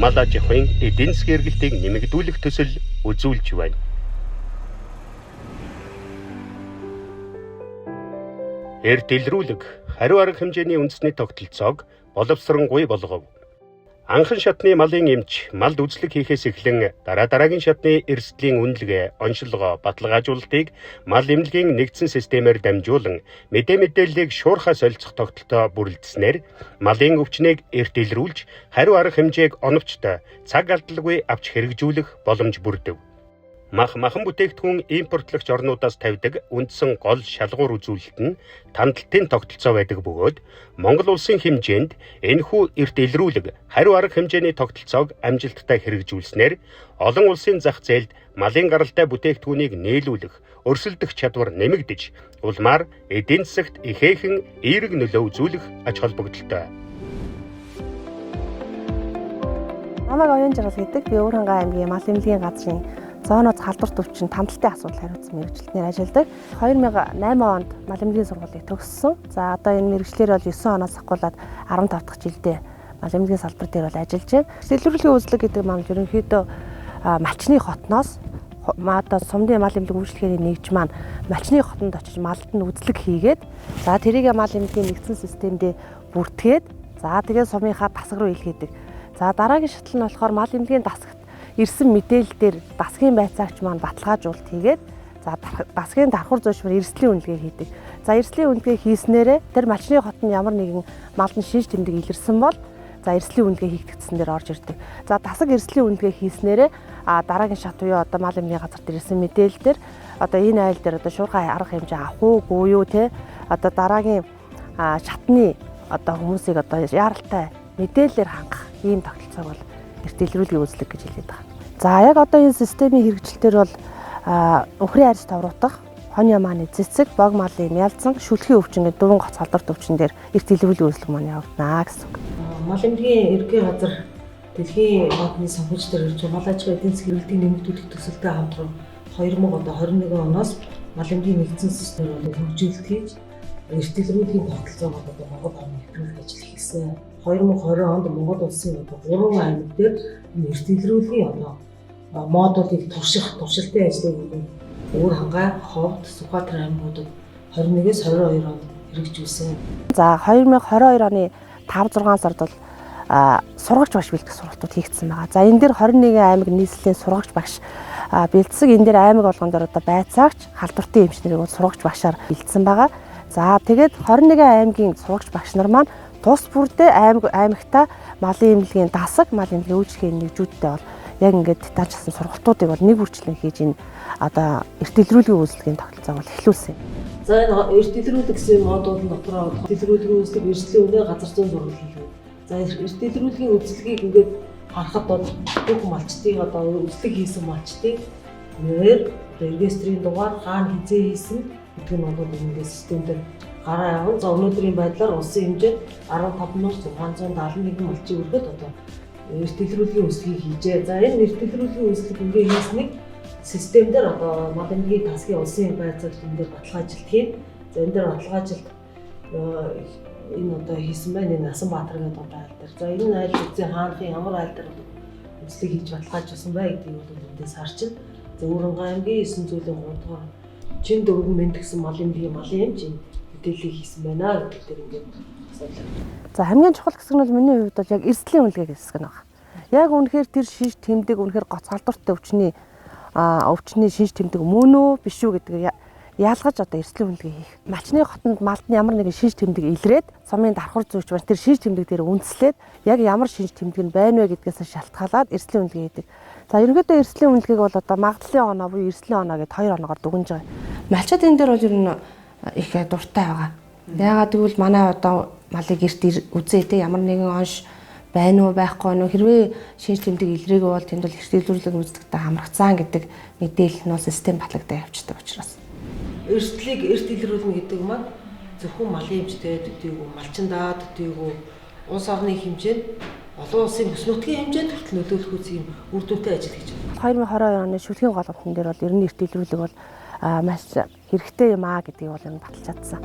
мал аж ахуйн эдийн засгийн эргэлтийг нэмэгдүүлэх төсөл үзүүлж байна. Эрт илрүүлэг хариу арга хэмжээний үндэсний тогтолцоог боловсронгүй болгов. Анхан шатны малын эмч малд үзлэг хийхээс эхлэн дараа дараагийн шатны эрсдлийн үнэлгээ, оншилгоо, баталгаажуулалтыг мал эмнэлгийн нэгдсэн системээр дамжуулан мэдээллийг шуурхай солилцох тогтолцоо бүрэлдсэнээр малын өвчнийг эрт илрүүлж, хариу арга хэмжээг оновчтой, цаг алдалгүй авч хэрэгжүүлэх боломж бүрдэв. Мах махан бүтээгдэхүүн импортлогч орнуудаас тавьдаг үндсэн гол шалгуур үзүүлэлт нь тандалтын тогтолцоо байдаг бөгөөд Монгол улсын хэмжээнд энэхүү эрт илрүүлэг хариу арга хэмжээний тогтолцоог амжилттай хэрэгжүүлснээр олон улсын зах зээлд малын гаралтай бүтээгдэхүүнийг нийлүүлэх, өрсөлдөх чадвар нэмэгдэж, улмаар эдийн засагт ихээхэн эерэг нөлөө үзүүлэх ач холбогдолтой. Намайг Оюун Жаргал гэдэг. Би Өвөрхангай аймгийн мал эмнэлгийн газрын зооноос халдвар төвчин тандалтай асуудал хариуцсан мэргэжилтнээр ажилладаг. 2008 онд мал эмнэлгийн сургуулийг төгссөн. За одоо энэ мэргэжлээр бол 9 оноос ахгуулаад 15 дахь жилдээ мал эмнэлгийн салбар дээр бол ажиллаж байна. Дэлгэрүүлгийн үзлэг гэдэг маань ерөнхийдөө малчны хотноос одоо сумдын мал эмнэлэг үйлчлэгээний нэгж маань малчны хотонд очиж малд нь үзлэг хийгээд, за тэрийг мал эмнэлгийн нэгдсэн системдээ бүртгээд, за тэгээ сумынхаа дасаг руу илгээдэг. За дараагийн шатал нь болохоор мал эмнэлгийн дасагт ирсэн мэдээлэл дээр дасгийн байцаагч маань баталгаажуулалт хийгээд, за дасгийн дархуур зүйшмэр эрсдлийн үнэлгээ хийдэг. За эрсдлийн үнэлгээ хийснээрээ тэр малчны хот нь ямар нэгэн малд нь шинж тэмдэг илэрсэн бол за эрсдлийн үнэлгээ хийгдсэн дээр орж ирдэг. За дасаг эрсдлийн үнэлгээ хийснээрээ дараагийн шат буюу одоо мал эмнэлгийн газар дээр ирсэн мэдээлэл дээр одоо энэ айл дээр одоо шуурхай арга хэмжээ авах уугүй юу те, одоо дараагийн шатны одоо хүмүүсийг одоо яаралтай мэдээлэлээр хангах ийм тогтолцоог бол эрт илрүүлгийн үзлэг гэж хэлээд байгаа. За яг одоо энэ системийн хэрэгжилтээр бол өхрийн арьс товруудах, хон ямааны цэцэг, бог малын мялзан, шүлхийн өвчин гэдэг дөрвөн гоц халдварт өвчин дээр эрт илрүүлгийн үзлэг маань явагдана гэсэн үг. Мал эмнэлгийн ерөнхий газар дэлхийн банкны санхүүжилтээр хэрэгжиж мал аж ахуйн эдийн засгийн эргэлтийг нэмэгдүүлэх төсөлтэй хамтран 2021 оноос мал эмнэлгийн нэгдсэн системээр хөгжүүлэлт хийж эрт илрүүлгийн тогтолцоог одоо Монгол орны нэвтрүүлэх ажил хийсэн. 2020 онд Монгол улсын одоо 3 аймаг дээр эрт илрүүлгийн одоо модулыг турших туршилтын ажлыг Өвөрхангай, Ховд, Сүхбаатар аймагуудад 21-ээс 22 онд хэрэгжүүлсэн. За 2022 оны 5-6 сард бол сургагч багш бэлтгэх сургалтууд хийгдсэн байгаа. За энэ дээр 21 аймаг нийслэлийн сургагч багш бэлдсэн. Энэ дээр аймаг болгон дээр одоо байцаагч, халдвартын эмч нарыг сургагч багшаар бэлдсэн байгаа. За тэгээд 21 аймгийн сургагч багш нар маань тус бүрдээ аймагта малын эмнэлгийн дасаг, мал эмнэлгийн үйлчилгээний нэгжүүдтэй бол яг ингээд детальчилсан сургалтуудыг бол нэг бүрчлэн хийж энэ одоо эрт илрүүлгийн үйлчилгээний тогтолцоог бол эхлүүлсэн. За энэ эрт илрүүлэг гэсэн модуль дотроо илрүүлгийн үйлчлэг, эрсдлийн үнэ, газар зүйн зураглал. За эрт илрүүлгийн үзлэгийг ингээд харахад бол бүх малчдыг одоо үзлэг хийсэн малчдыг нэр, одоо регистрийн дугаар, хаана хизээ хийсэн гэдэг нь бол ингээд систем дээр гараа явна. За өнөөдрийн байдлаар улсын хэмжээнд 15671 малчийг өргөд одоо эрт илрүүлгийн үйлчлэгийг хийжээ. За энэ эрт илрүүлгийн үйлчлэг ингээ хийснийг систем дээр одоо мал эмнэлгийн тасгийн улсын байцаагч энэ дээр баталгаажилт хийн. За энэ дээр баталгаажилт энэ одоо хийсэн байна. Энэ Насан Баатар гэдэг одоо айл дээр. За энэ айл үзэн хаанхын ямар айл дээр үйлчлэг хийж баталгаажуулсан бай гэдгийг бол эндээс харчин. За Өвөрхангай аймгийн 9 зүйлийн 3 дугаар чин дөрвөн мэнд гэсэн мал эмнэлгийн малын эмч энэ мэдээллийг хийсэн байна гэдэг дээр ингээд соёлоо. За хамгийн чухал хэсэг нь бол миний хувьд бол яг эрсдлийн үнэлгээ хэсэг нь байна. Яг үнэхээр тэр шинж тэмдэг үнэхээр гоц халдвартай өвчний шинж тэмдэг мөн үү биш үү гэдгийг ялгаж одоо эрсдлийн үнэлгээ хийх. Малчны хотонд малд нь ямар нэгэн шинж тэмдэг илрээд сумын дархуур зүйч маань тэр шинж тэмдэг дээр үндэслээд яг ямар шинж тэмдэг нь байна вэ гэдгээс шалтгаалаад эрсдлийн үнэлгээ хийдэг. За ерөнхийдөө эрсдлийн үнэлгээг бол одоо магадлалын оноо буюу эрсдлийн оноо гэд хоёр оноогоор дүгнж байгаа. Малчид энэ дээр бол ер нь их дуртай байгаа. Яагаад гэвэл манай одоо малыг эрт үзээ те ямар нэгэн онш байна уу байхгүй нь хэрвээ шинж тэмдэг илрээгүй бол тэнд бол эрт илрүүлэг үзлэгтэй хамрагцсан гэдэг мэдээлэл нь бол систем батлагдаа явчихдаг учраас. Эрсдлийг эрт илрүүлнэ гэдэг маань зөвхөн малын эмчтэй төдийгүй, малчиндаа төдийгүй улс орны хэмжээнд олон улсын бүс нутгийн хэмжээнд хүртэл нөлөөлөх үс юм үр дүнтэй ажил хийж байна. 2022 оны шүлгийн гол гомдон дээр бол ер нь эрт илрүүлэг бол маш хэрэгтэй юм аа гэдгийг бол энэ баталж чадсан.